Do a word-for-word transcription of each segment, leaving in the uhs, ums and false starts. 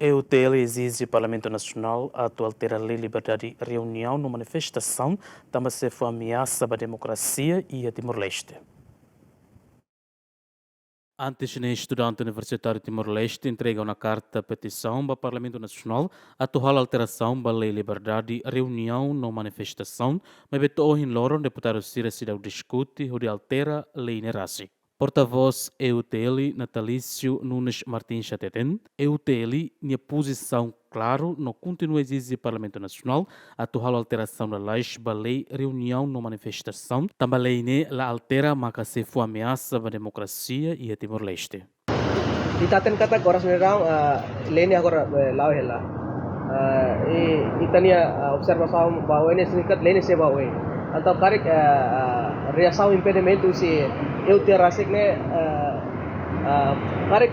E U T L ezije Parlamentu Nasionál atu altera lei liberdade reuniaun no manifestasaun, tanba sei fó ameasa ba demokrasia iha Timor-Leste. Antes ne'e, estudante universitáriu Timor-Leste entrega ona karta petisaun ba Parlamentu Nasionál atu halo alterasaun ba lei liberdade reuniaun no manifestasaun, maibé to'o ohin loron deputadu sira seidauk diskute hodi altera lei ne'e rasik. Portavós E U T L, Natalício Nunes Martins hateten, E U T L nia pozisaun klaru no kontinua ezije Parlamentu Nasionál atu halo alterasaun lalais ba lei reuniaun no manifestasaun, tanba lei ne'e la altera maka sei fó ameasa ba demokrasia iha Timor-Leste. Ita hatene katak oras ne'e daudaun, ah, lei ne'e agora, eh, la'o hela. Ah, i, ita-nia, ah, observasaun ba oin ne'e signifika lei ne'e sei ba oin. Entaun karik, eh, ah, reasaun impedimentu husi E U T L rasik ne'e, eh, ah, karik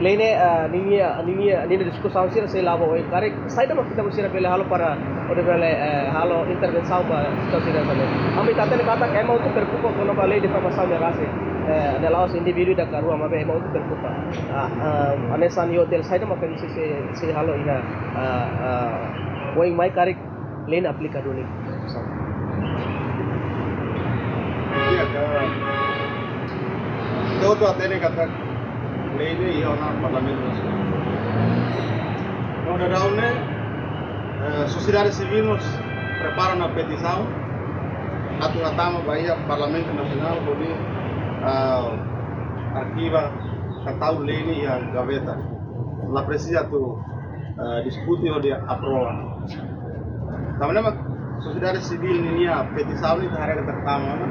lei ne'e, ah, ninia, ninia, ninia diskusaun sira sei la ba oin. Karik saida mak ita-boot sira bele halo para hodi bele, eh, halo intervensaun ba situasaun sira-ne'e. Ami ita hatene katak ema hotu preokupa kona-ba lei difamasaun ne'e rasik. Eh, ne'e la'ós indivíduu ida ka rua, maibé ema hotu preokupa. Ah, ah, hanesan E U T L saida mak sei, sei, sei halo iha, ah, ah, oin mai karik lei ne'e aplika duni. Iya, ka, ita hotu hatene katak lei ne'e iha ona Parlamentu Nasionál. No daudaun ne'e, eh, sosiedade sivíl mós prepara ona petisaun atu hatama ba iha Parlamentu Nasionál hodi, ah, arkiva ka tau lei ne'e iha gaveta. La presiza atu, eh, diskute hodi aprova. Tanba ne'e mak sosiedade sivíl ninia petisaun ne'e ita haree katak tama ona,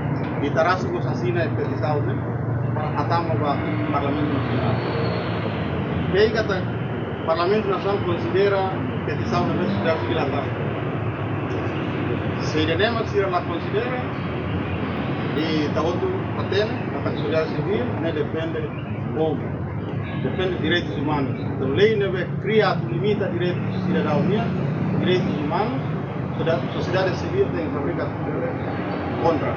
ita rasik mós asina petisaun ne'e para hatama ba Parlamentu Nasionál. Bem katak Parlamentu Nasionál konsidera petisaun ne'ebé sosiedade sivíl hatama. Se ida-ne'e mak sira la konsidera, i ita hotu hatene katak sosiedade sivíl ne'e defende povu, defende direitus umanus. Entaun lei ne'ebé kria atu limita direitu sidadaun nian, direitus umanus, soda-, sosiedade sivíl tenke fabrika kontra.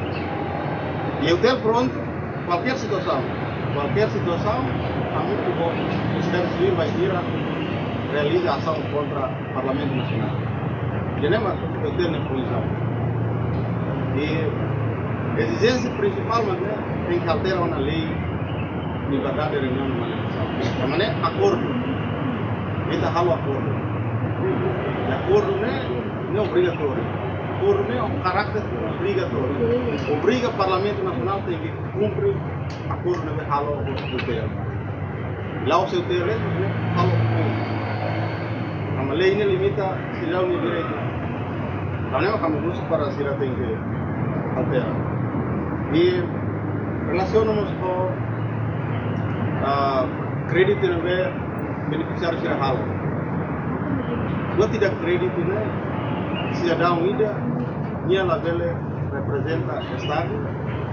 E U T L prontu, kualkér situasaun, kualkér situasaun, ami tu bo, sosiedade sivíl bainhira realiza asaun kontra Parlamentu Nasionál. Ida-ne'e mak E U T L nia pozisaun. I ezijénsia prinsipál mak ne'e tenke altera ona lei liberdade reuniaun no manifestasaun. Tanba ne'e akordu. Ita halo akordu. I akordu ne'e, ne'e obrigatóriu. Akordu ne'e ho karáter obrigatóriu. Obriga Parlamentu Nasionál tenke kumpre akordu ne'ebé halo ho E U T L. La'ós E U T L ne'e halo akordu. Tanba lei ne'e limita sidadaun nia direitu. Tanba ne'e mak ami husu para sira tenke altera. I relasiona mós ho, ah, kréditu ne'ebé benefisiáriu sira halo. Buat ida kréditu ne'e sidadaun ida nia labele reprezenta Estadu,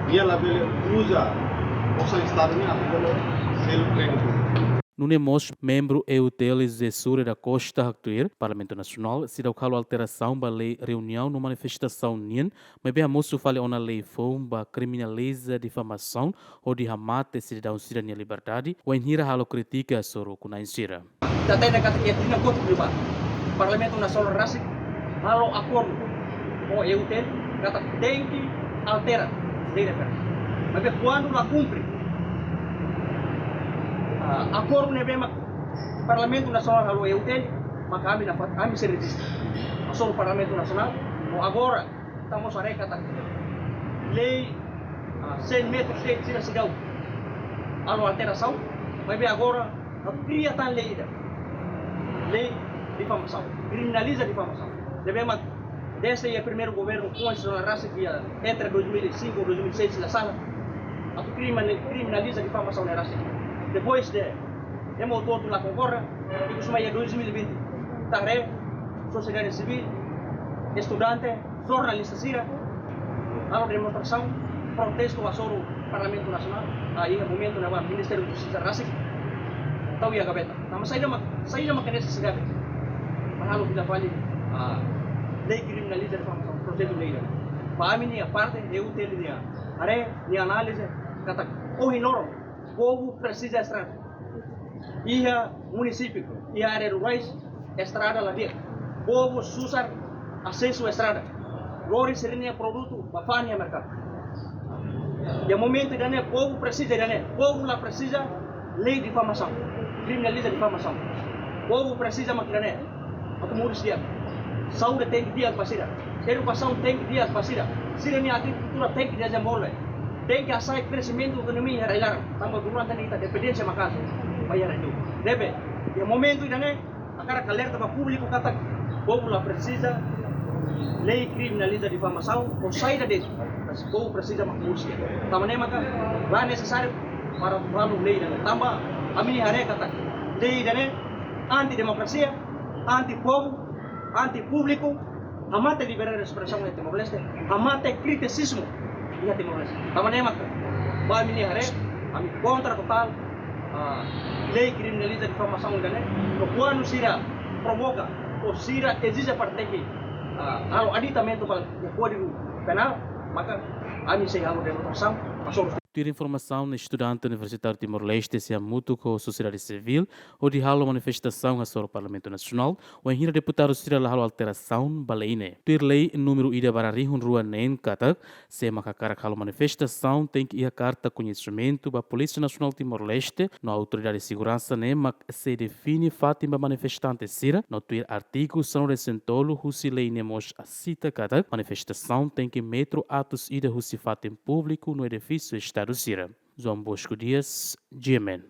nia labele uza osan Estadu nian atu bele selu kréditu. Nune'e mós membru E U T L José Surya da Costa haktuir, Parlamentu Nasionál seidauk halo alterasaun ba lei reuniaun no manifestasaun nian, maibé hamosu fali ona lei foun ba kriminaliza difamasaun hodi hamate sidadaun sira-nia liberdade, wainhira halo kritika hasoru ukun-na'in sira. Ita hatene katak iha tinan kotuk liubá, Parlamentu Nasionál rasik halo akordu ho E U T L katak tenke altera lei ne'e. Maibé kuandu la kumpre, ah, akordu ne'ebé mak Parlamentu Nasionál halo ho E U T L, maka ami nafatin, ami sei reziste. Hasoru Parlamentu Nasionál, no agora, ita mós haree katak lei, ah, cem metros de sira seidauk halo alterasaun, maibé agora atu kria tan lei ida. Lei difamasaun, kriminaliza difamasaun. Ne'ebé mak desde iha primeiru governu konstitusionál rasik iha entre dois mil e cinco e dois mil e seis, se la sala, atu krimine-, kriminaliza difamasaun ne'e rasik. Depois de ema hotu-hotu la konkorda, ikus mai iha dois mil e vinte, ita haree sosiedade sivíl, estudante, jornalista sira halo demonstrasaun, protestu hasoru Parlamentu Nasionál, ah, iha momentu ne'ebá Ministériu Justisa rasik tau iha gaveta. Tanba saida mak, saida mak nesesidade para halo fila fali, ah, lei kriminaliza difamasaun, projetu lei ida? Ba ami-nia parte, E U T L nia haree, nia análize, katak ohin loron povu presiza estrada. Iha munisípiu, iha área rurais, estrada la di'ak. Povu susar asesu estrada. Lori sira-nia produtu ba fa'an iha merkadu. Iha momentu ida-ne'e povu presiza ida-ne'e. Povu la presiza lei difamasaun, kriminaliza difamasaun. Povu presiza mak ida-ne'e, atu moris di'ak. Saúde tenke di'ak ba sira. Edukasaun tenke di'ak ba sira. Sira-nia agrikultura tenke dezenvolve. Tenke hasa'e kresimentu ekonomia iha rai-laran. Tanba durante ne'e ita dependénsia maka'as ba iha rai-li'ur. Ne'ebé, iha momentu ida-ne'e, hakarak alerta ba públiku katak povu la presiza lei kriminaliza difamasaun, ou saida de'it, mas povu presiza mak moris di'ak. Tanba ne'e maka la nesesáriu para atu halo lei ida-ne'e. Tanba ami-nia haree katak lei ida-ne'e anti demokrasia, anti povu, anti públiku, hamate liberdade de espresaun iha Timor-Leste, hamate kritisizmu iha Timor-Leste. Tanba ne'e maka, ba ami-nia haree, ami kontra totál, ah, lei kriminaliza difamasaun ida-ne'e. No kuandu sira provoka, ou sira ezije para tenke, ah, halo aditamentu ba iha Kódigu Penál, maka ami sei halo demonstrasaun hasoru. Tuir informasaun, estudante universitáriu Timor-Leste sei hamutuk ho sosiedade sivíl hodi halo manifestasaun hasoru Parlamentu Nasionál, wainhira deputadu sira la halo alterasaun ba lei ne'e. Tuir lei númeru ida barra rihun rua neen katak, sé mak hakarak halo manifestasaun tenke iha karta koñesimentu ba Polísia Nasionál Timor-Leste, no autoridade seguransa ne'e mak sei define fatin ba manifestante sira, no tuir artigu sanulu-resin-tolu husi lei ne'e mós sita katak manifestasaun tenke metru atus ida husi fatin públiku no edifísiu Estadu sira. João Bosco Dias, G M N.